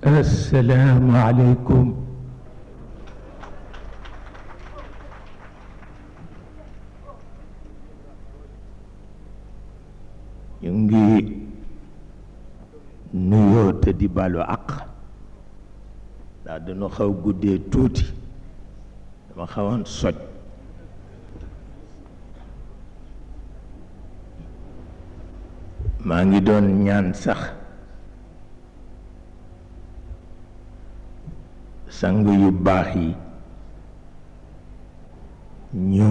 السلام عليكم. ñu ngi nuyoo te di balu àq ndax dañu xaw guddee tuuti, dama xawoon soj. maa ngi doon ñaan sax sang yu baax yi ñu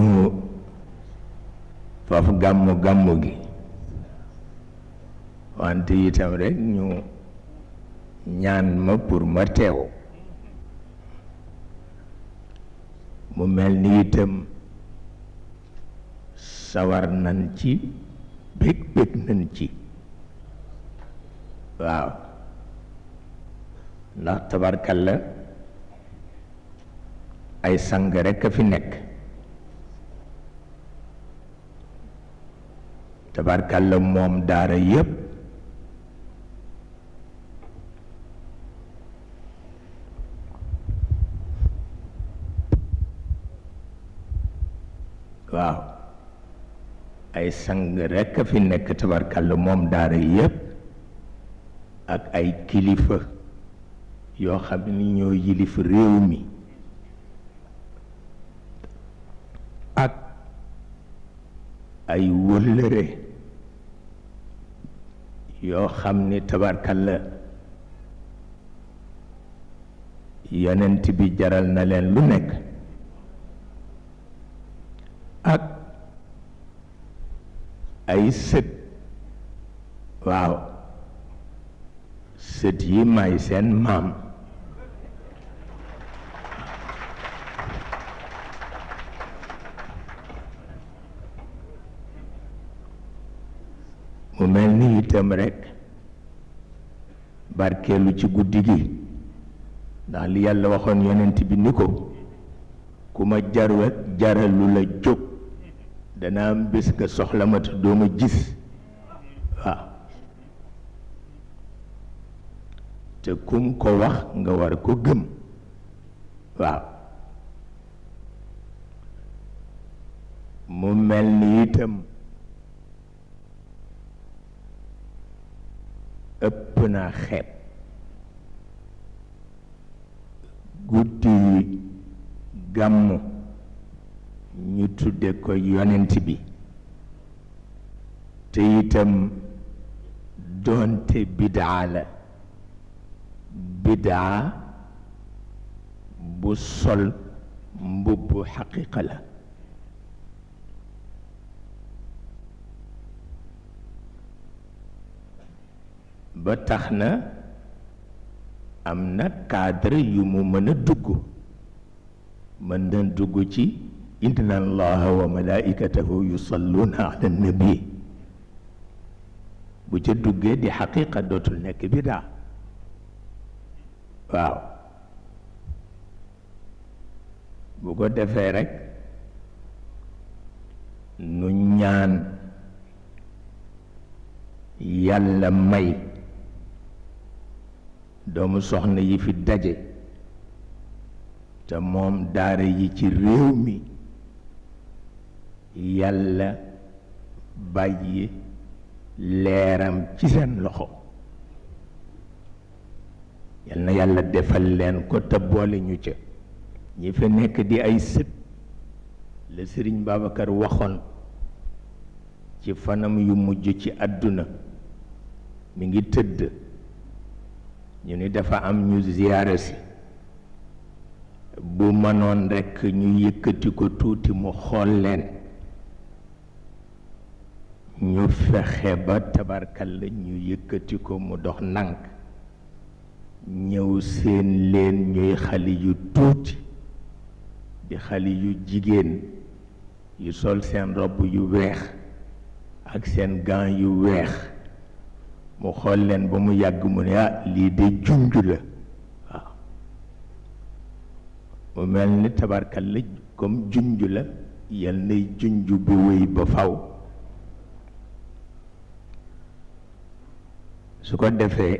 faf gàmmu gi, wante itam rek ñu ñaan ma pour ma teew. mu mel ni itam sawar nañ ci, bég nañ ci. waaw, ndax tabarkalla ay sang rekk a fi nekk. tabarkalla moom daara yépp waaw, ay sang rekk a fi nekk tabarkalla moom daara yépp, ak ay kilifa yoo xam ni ñoo yilif réew mi, ak ay wëllëre yoo xam ni tabarkalla yonent bi jaral na leen lu nekk, ak ay sët. waaw, sët yi may seen maam. mu mel ni itam rekk barkeelu ci guddi gi, ndax li yàlla waxoon yonent bi ni ko ku ma jaralu la jóg dana am bés nga soxla ma te doo ma gis. waaw, te kum ko wax nga war ko gëm. waaw, mu mel ni itam ëpp naa xeeb guddi gàmmu ñu tudde ko yonent bi, te itam doonte bidaa la, bidaa bu sol mbubbu xaqiqa la. ba tax na am na cadre yu mu mën a dugg, mën na dugg ci inna allaha wa malaikatahu yusalluna ala nabi. bu ca duggee di xaqiqa dootul nekk bidaa. waaw, bu ko defee rekk nu ñaan yàlla may doomu soxna yi fi daje te moom daara yi ci réew mi, yàlla bàyyi leeram ci seen loxo. yal na yàlla defal leen ko te boole ñu ca. ñi fi nekk di ay sët la Sëriñ Babacar waxoon ci fanam yu mujj ci àdduna, mi ngi tëdd, ñu ni dafa am ñu ziyaare si, bu mënoon rekk ñu yëkkati ko tuuti mu xool leen, ñu fexe ba tabarkal la ñu yëkkati ko mu dox ndànk ñëw seen leen ñuy xale yu tuuti, di xale yu jigéen yu sol seen robb yu weex ak seen gant yu weex. mu xool leen ba mu yàgg mu ne lii de junj la. waaw, mu mel ni tabarkal la comme junj la, yal nay junj bi wéy ba faw. su ko defee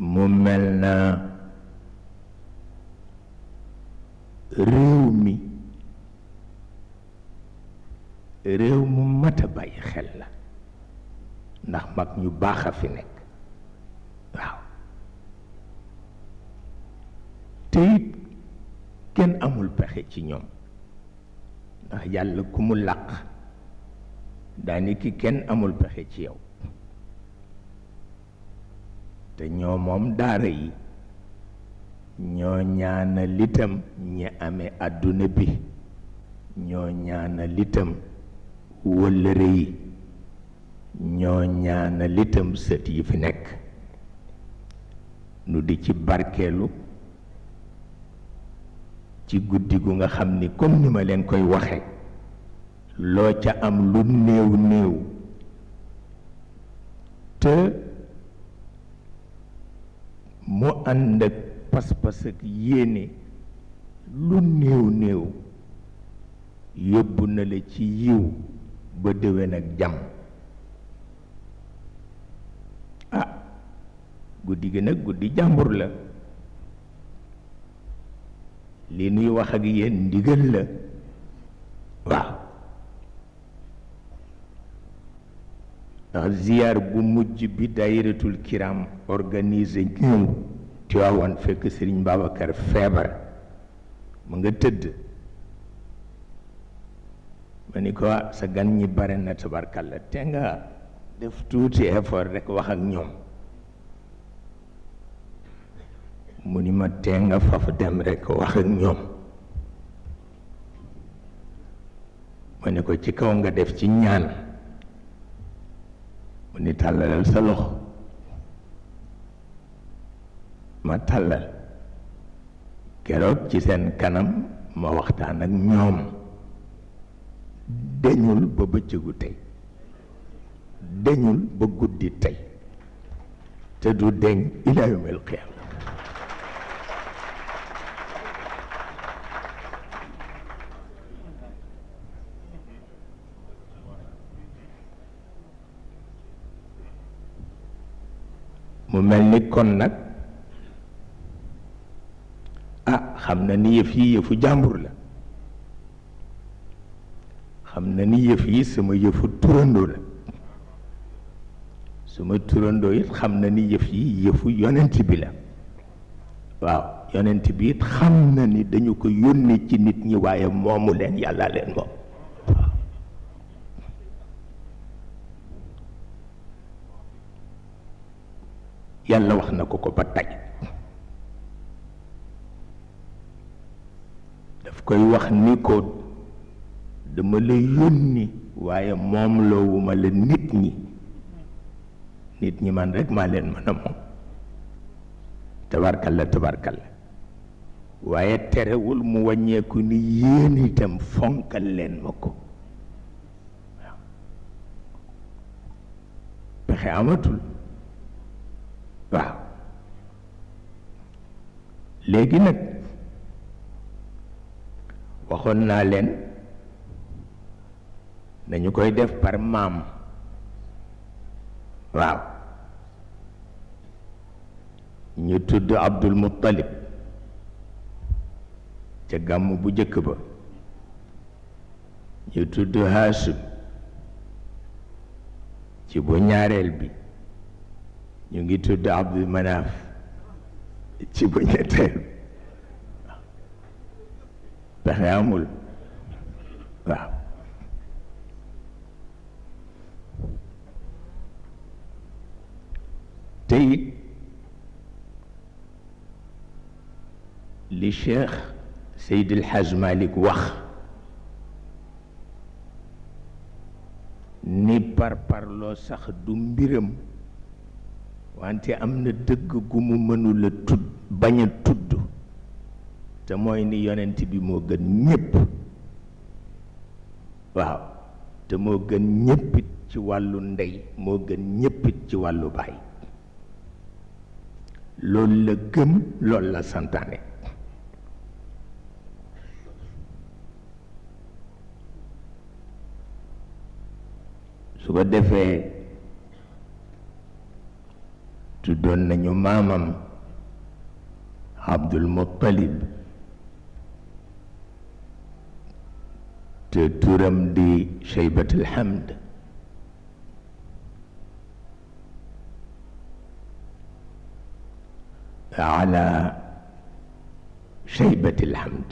mu mel na réew mi réew mu mat a bàyyi xel la ndax mag ñu baax a fi nekk waaw te it kenn amul pexe ci ñoom ndax yàlla ku mu làq daani ki kenn amul pexe ci yow te ñoo moom daara yi ñoo ñaanal itam ñi amee àdduna bi ñoo ñaanal itam wëllëre yi ñoo ñaanal itam sët yi fi nekk nu di ci barkeelu ci guddi gu nga xam ni comme ni ma leen koy waxe loo ca am lu néew néew te mu ànd ak pas-pas ak yéene lu néew néew yóbbu na la ci yiw ba déwén ak jàmm ah guddi gi nag guddi jàmbur la li nuy wax ak yéen ndigal la waaw ndax ziyaar bu mujj bi daayiratul kiram organisé ñëw Tiwaawan fekk Sëriñ Babacar feebar mu nga tëdd ma ni ko sa gan ñi bare na tabarkalla te nga def tuuti effort rek wax ak ñoom mu ni ma tee nga faf dem rek wax ak ñoom ma ni ko ci kaw nga def ci ñaan mu ni tàllalal sa loxo ma tàllal keroog ci seen kanam ma waxtaan ak ñoom deñul ba bëccëgu tey deñul ba guddi tey te du deñ ila yawmil qiyaama mu mel ni kon nag xam na ni yëf yi yëfu jàmbur la xam na ni yëf yi sama yëfu turandoo la sama turandoo it xam na ni yëf yi yëfu yonent bi la waaw yonent bi it xam na ni dañu ko yónni ci nit ñi waaye moomu leen yàlla leen moom waaw yàlla wax na ko ko ba tey daf koy wax ni ko dama la yónni waaye moom loowuma la nit ñi man rek maa leen mën a moom tabarkalla tabarkalla waaye terewul mu wàññeeku ni yéen itam fonkal leen ma ko waaw pexe amatul waaw léegi nag waxoon naa leen dañu koy def par maam waaw ñu tudd Abdul Muttalib ca gàmm bu jëkk ba ñu tudd Haashim ci bu ñaareel bi ñu ngi tudd Abdul Manaaf ci bu ñetteel pexe amul waaw te it li Cheikh Seydi El Hadj Malick wax ni parparloo sax du mbiram wante am na dëgg gu mu mënula tudd bañ a tudd te mooy ni yonent bi moo gën ñépp waaw te moo gën ñéppit ci wàllu ndey moo gën ñéppit ci wàllu baay loolu la gëm loolu la santaane su ko defee tuddoon nañu maamam Abdul Muttalib te turam di Shaybatul Hamd ala Shaybatul Hamd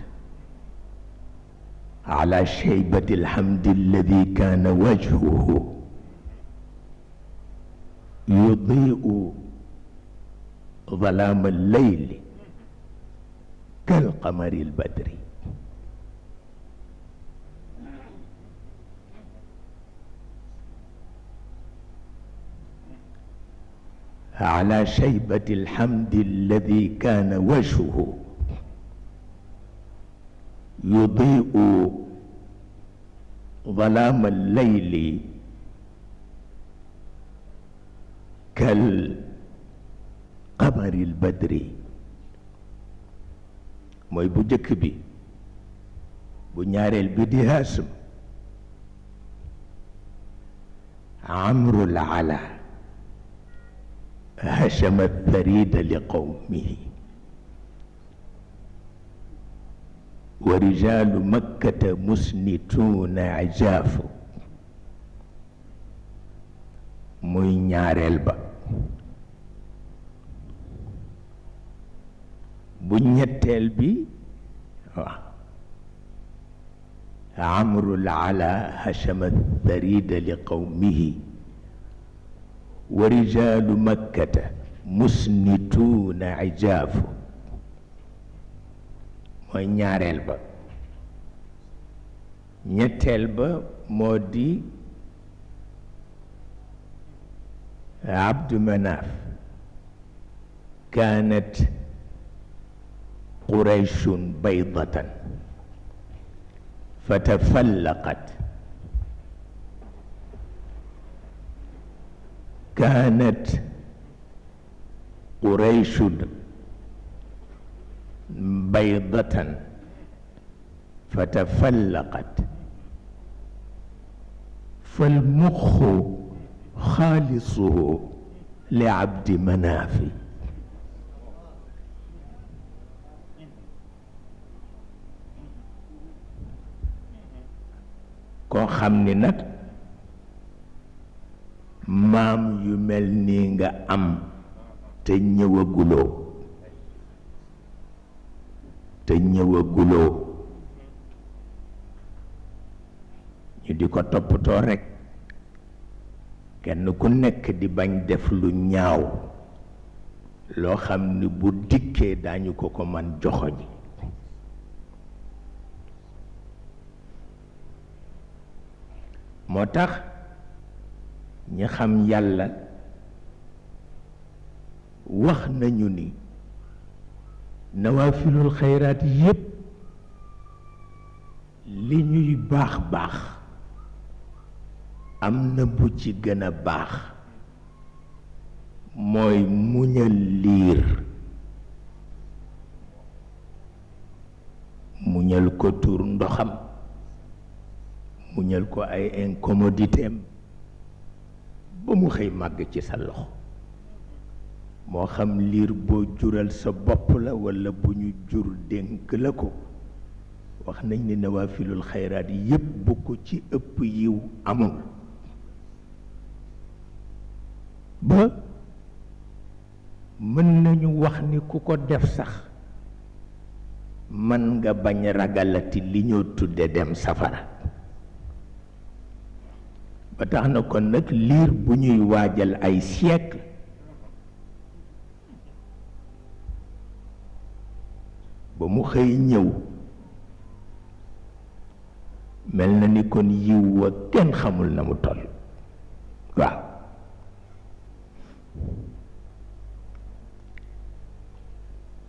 على شيبة الحمد الذي كان وجهه يضيء ظلام الليل كالقمر البدر على شيبة الحمد الذي كان وجهه يضيء ظلام الليل كالقمر البدر mooy bu jëkk bi. bu ñaareel bi di Haashim amrul ala hashama tharida li qawmihi wa rijaalu makkata musnituuna ajaafu muy ñaareel ba. bu ñetteel bi waaw amrul ala hashama tharida li qawmihi wa rijaalu makkata musnituuna ajaafu mooy ñaareel ba. ñetteel ba moo di Abdu Manaaf kaanat qurayshun baydatan fatafallaqat kaanat qurayshun baydatan fatafallaqat falmuxu xaalisuhu li abdi manaafi koo xam ni nag maam yu mel nii nga am te ñëwaguloo ñu di ko toppatoo rekk kenn ku nekk di bañ def lu ñaaw loo xam ni bu dikkee daañu ko man joxoñ moo tax ñi xam yàlla wax nañu ni nawaafilul xayraat yépp li ñuy baax baax am na bu ci gën a baax mooy muñal liir muñal ko tur ndoxam muñal ko ay incommodité am ba mu xëy màgg ci sa loxo moo xam liir boo jural sa bopp la walla bu ñu jur dénk la ko wax nañ ni nawaafilul xayraat yépp bu ko ci ëpp yiw amul ba mën nañu wax ni ku ko def sax man nga bañ ragalati li ñoo tudde dem safara ba tax na kon nag liir bu ñuy waajal ay siècle ba mu xëy ñëw mel na ni kon yiw wa kenn xamul na mu toll waaw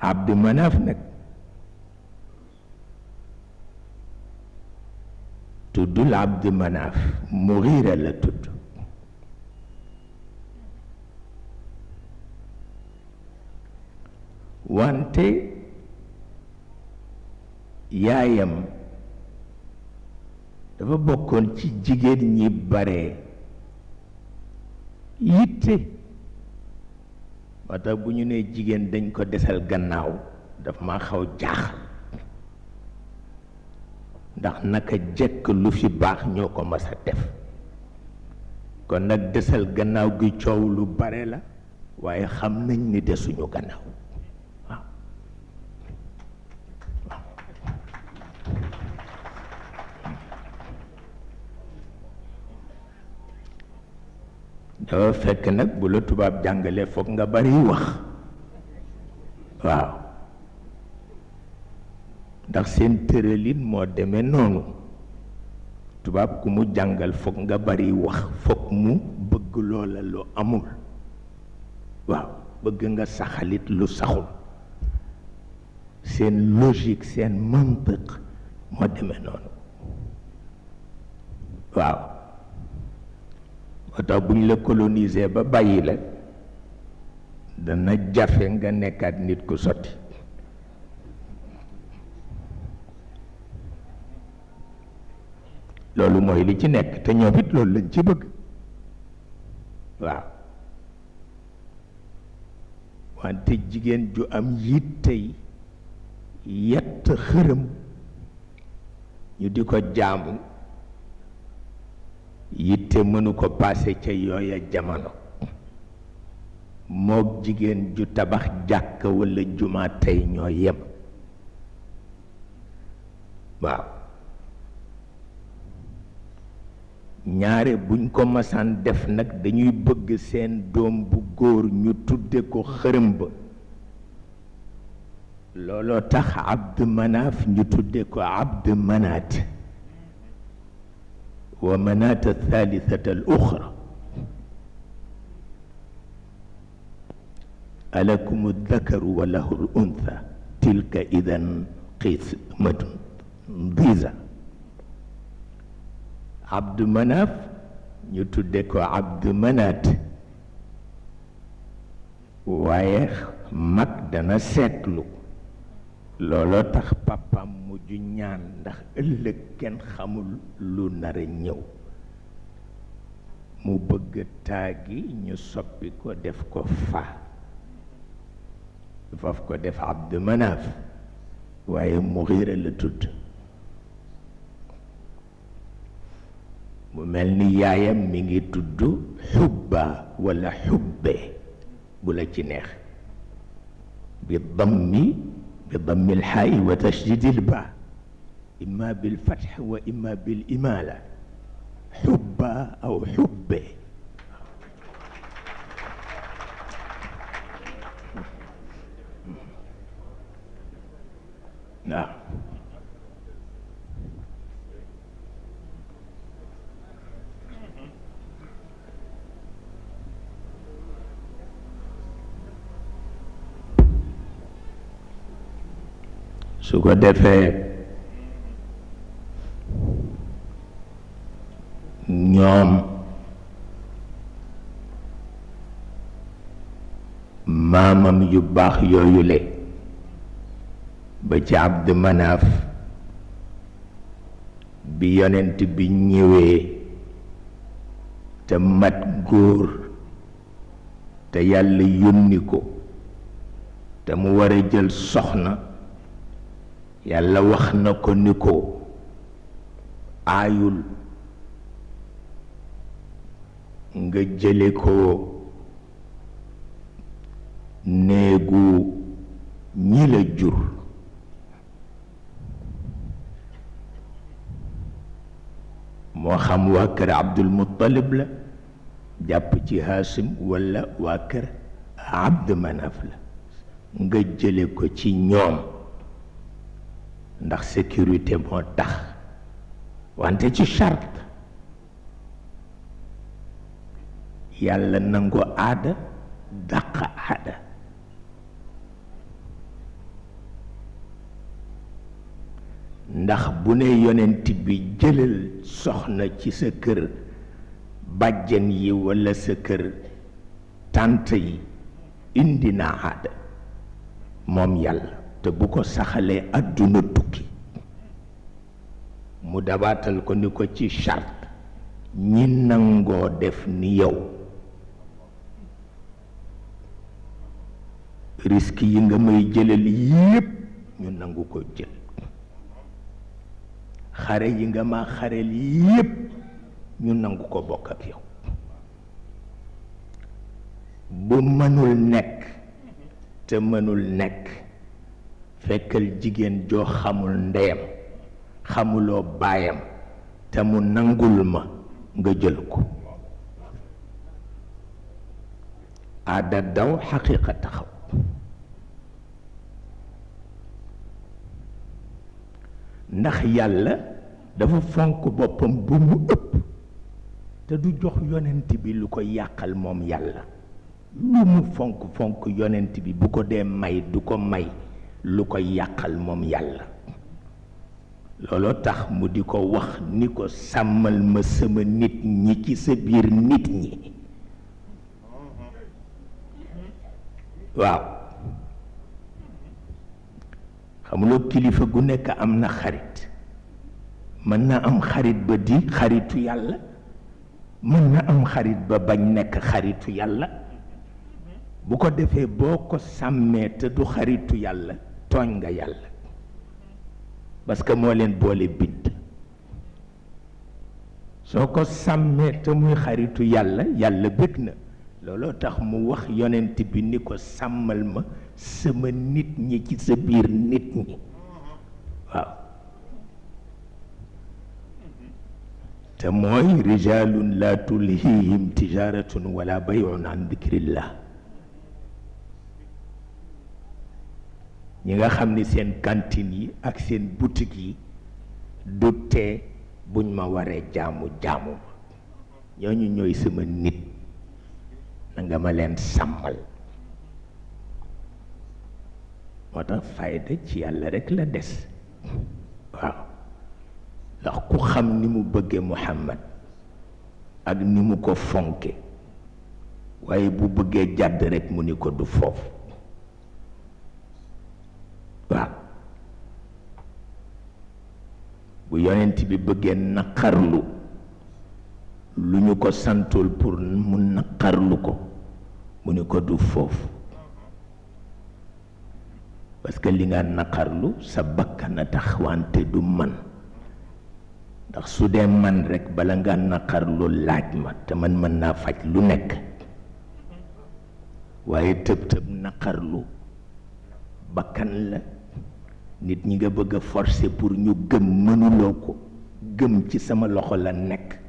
Abdu Manaaf nag tuddul Abdu Manaaf Mughira la tudd wante yaayam dafa bokkoon ci jigéen ñi bare yitte moo tax bu ñu nee jigéen dañ ko desal gannaaw daf ma xaw jaaxal ndax naka jekk lu fi baax ñoo ko mas a def kon nag desal gannaaw gi coow lu bare la waaye xam nañ ni desuñu gannaaw waaw dafa fekk nag bu la tubaab jàngalee foog nga bari wax waaw ndax seen tëralin moo demee noonu tubaab ku mu jàngal foog nga bari wax foog mu bëgg loola lu amul waaw bëgg nga saxalit lu saxul seen logique seen mantiq moo demee noonu waaw moo tax bu ñu la coloniser ba bàyyi la dana jafe nga nekkaat nit ku sotti loolu mooy li ci nekk te ñoom it loolu lañ ci bëgg waaw wante jigéen ju am yittey yett xërëm ñu di ko jaamu yitte mënu ko paase ca yooya jamono mook jigéen ju tabax jàkk walla jumaa tey ñoo yem waaw ñaare buñ ko masaan def nag dañuy bëgg seen doom bu góor ñu tudde ko xërëm ba looloo tax Abd Manaaf ñu tudde ko Abd Manaat wa manaat athaalithata al uxra alakum aldakaru wa lahu al untha tilka idan qismatun diza Abdu Manaaf ñu tudde ko Abdu Manaat waaye mag dana seetlu looloo tax papam mujj ñaan ndax ëllëg kenn xamul lu nar a ñëw mu bëgg taagi ñu soppi ko def ko fa faf ko def Abdu Manaaf waaye Muxiira la tudd mu mel ni yaayam mi ngi tudd xubba wala xubbe bu la ci neex bi dammi alxaa'i wa tashdidi alba imma bilfatx wa imma bilimala xubba aw xubbe waaw su ko defee ñoom maamam yu baax yooyule ba ci Abd Manaaf bi yonent bi ñëwee te mat góor te yàlla yónni ko te mu war a jël soxna yàlla wax na ko ni ko aayul nga jële ko néegu ñi la jur moo xam waa kër Abdul Muttalib la jàpp ci Haasim walla waa kër Abd Manaf la nga jële ko ci ñoom ndax sécurité moo tax wante ci charte yàlla nangu aada dàq aada ndax bu ne yonent bi jëlal soxna ci sa kër bàjjen yi walla sa kër tànt yi indi na aada moom yàlla te bu ko saxalee àdduna tukki mu dabaatal ko ni ko ci charte ñi nangoo def ni yow risque yi nga may jëlal yépp ñu nangu ko jël xare yi nga ma xareel yépp ñu nangu ko bokk ak yow bu mënul nekk te mënul nekk fekkal jigéen joo xamul ndeyam xamuloo baayam te mu nangul ma nga jël ko aada daw xaqiiqa taxaw ndax yàlla dafa fonk boppam bu mu ëpp te du jox yonent bi lu ko yàqal moom yàlla lu mu fonk fonk yonent bi bu ko dee may du ko may lu ko yàqal moom yàlla looloo tax mu di ko wax ni ko sàmmal ma sama nit ñi ci sa biir nit ñi waaw xamuloo kilifa gu nekk am na xarit mën na am xarit ba di xaritu yàlla mën na am xarit ba bañ nekk xaritu yàlla bu ko defee boo ko sàmmee te du xaritu yàlla tooñ nga yàlla parce que moo leen boole bind soo ko sàmmee te muy xaritu yàlla yàlla bëgg na looloo tax mu wax yonent bi ni ko sàmmal ma sama nit ñi ci sa biir nit ñi waaw te mooy rijalun la tulhihim tijaratun wala bayun an dikrillah ñi nga xam ni seen cantine yi ak seen boutique yi du tee buñ ma waree jaamu ma ñooñu ñooy sama nit na nga ma leen sàmmal moo tax fayda ci yàlla rekk la des waaw ndax ku xam ni mu bëggee Muhammad ak ni mu ko fonke waaye bu bëggee jàdd rekk mu ni ko du foofu waaw bu yonent bi bëggee naqarlu lu ñu ko santul pour mu naqarlu ko mu ni ko du foofu parce que li nga naqarlu sa bakkan a tax wante du man ndax su dee man rekk bala nga naqarlu laaj ma te man mën naa faj lu nekk waaye tëb naqarlu bakkan la nit ñi nga bëgg a forcer pour ñu gëm mënuloo ko gëm ci sama loxo la nekk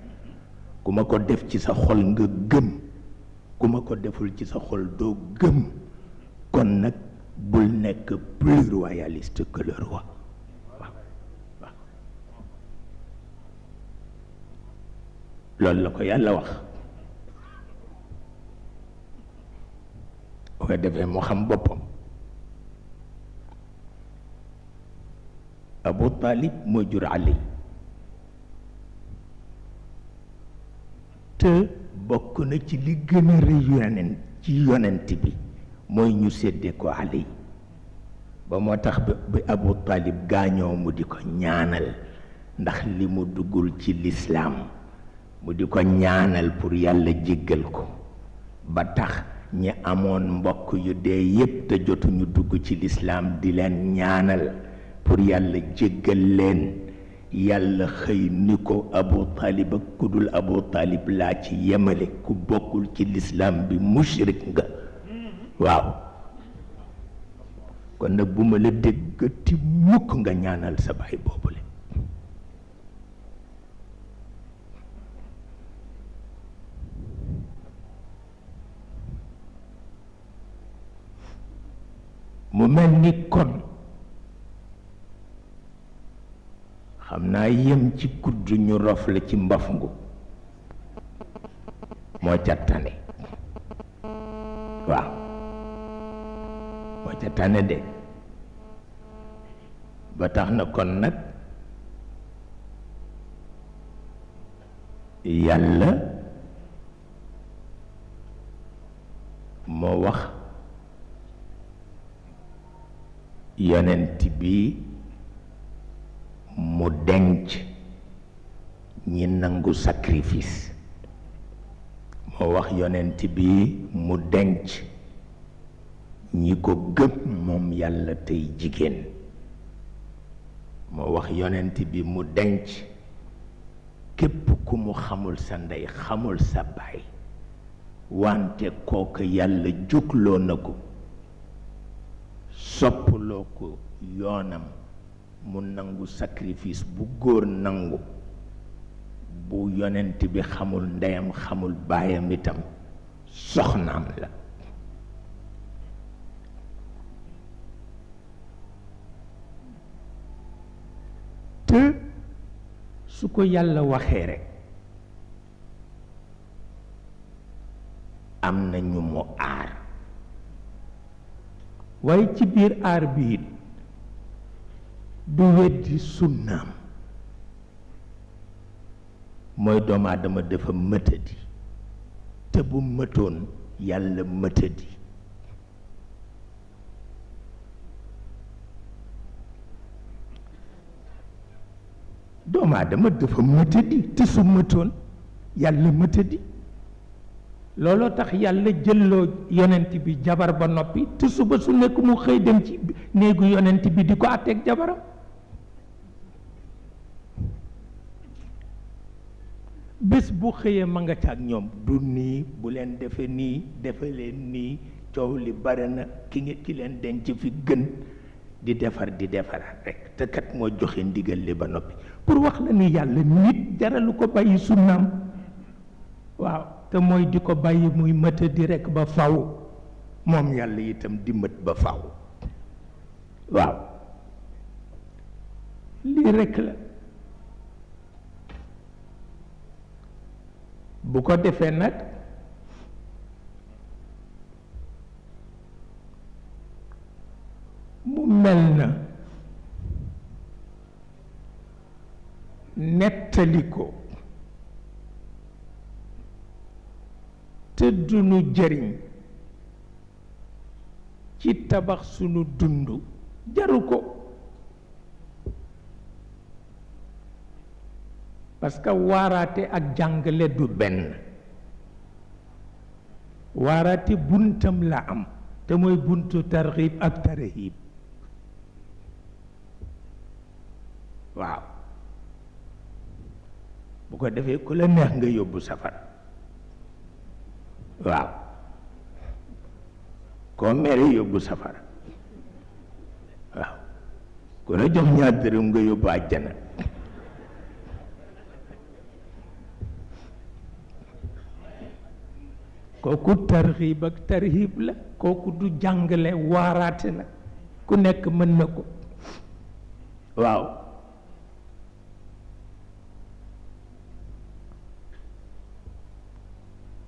ku ma ko def ci sa xol nga gëm ku ma ko deful ci sa xol doo gëm kon nag bul nekk plus royaliste que le roi waaw waaw loolu la ko yàlla wax bu ko defee mu xam boppam Abu Talib moo jur Ali te bokk na ci li gën a rëy yonent ci yonent bi mooy ñu séddee ko Ali ba moo tax bi Abu Talib gaañoo mu di ko ñaanal ndax li mu duggul ci lislaam mu di ko ñaanal pour yàlla jéggal ko ba tax ñi amoon mbokk yu dee yépp te jotuñu dugg ci lislaam di leen ñaanal pour yàlla jéggal leen yàlla xëy ni ko Abu Talib ak ku dul Abu Talib laa ci yemale ku bokkul ci lislaam bi mushrik nga waaw kon nag bu ma la déggati mukk nga ñaanal sa baay boobule mu mel ni kon xam naa yem ci kudd ñu rof la ci mbafngu moo ca tane waaw moo ca tane de ba tax na kon nag yàlla moo wax yonent bi mu denc ñi nangu sacrifice moo wax yonent bi mu denc ñi ko gëm moom yàlla tey jigéen moo wax yonent bi mu denc képp ku mu xamul sa ndey xamul sa baay wante kooku yàlla jógloo na ko soppaloo ko yoonam mu nangu sacrifice bu góor nangu bu yonent bi xamul ndeyam xamul baayam itam soxnaam la te su ko yàlla waxee rekk am na ñu mu aar waaye ci biir aar bi it du weddi sunnaam mooy doomu aadama dafa mëtadi te bu mëtoon yàlla mëtadi doomu aadama dafa mëtadi te su mëtoon yàlla mëtadi looloo tax yàlla jëlloo yonent bi jabar ba noppi te suba su nekk mu xëy dem ci néegu yonent bi di ko àtteeg jabaram bés bu xëyee ma nga ca ak ñoom du nii bu leen defe nii defe leen nii coow li bare na ki leen denc fi gën di defaraat rek te kat moo joxe ndigal li ba noppi pour wax la ni yàlla nit jaralu ko bàyyi sunnaam waaw te mooy di ko bàyyi muy mëta di rekk ba faw moom yàlla itam di mët ba faw waaw lii rekk la bu ko defee nag mu mel na nettali ko te dunu jëriñ ci tabax sunu dund jaru ko parce que waaraate ak jàngale du benn waaraate buntam la am te mooy buntu tarxiib ak tarhiib waaw bu ko defee ku la neex nga yóbbu safara waaw koo mere yóbbu safara waaw ku la jox ñaar dërëm nga yóbbu àjjana kooku tarxiib ak tarhiib la kooku du jàngale waaraate la ku nekk mën na ko waaw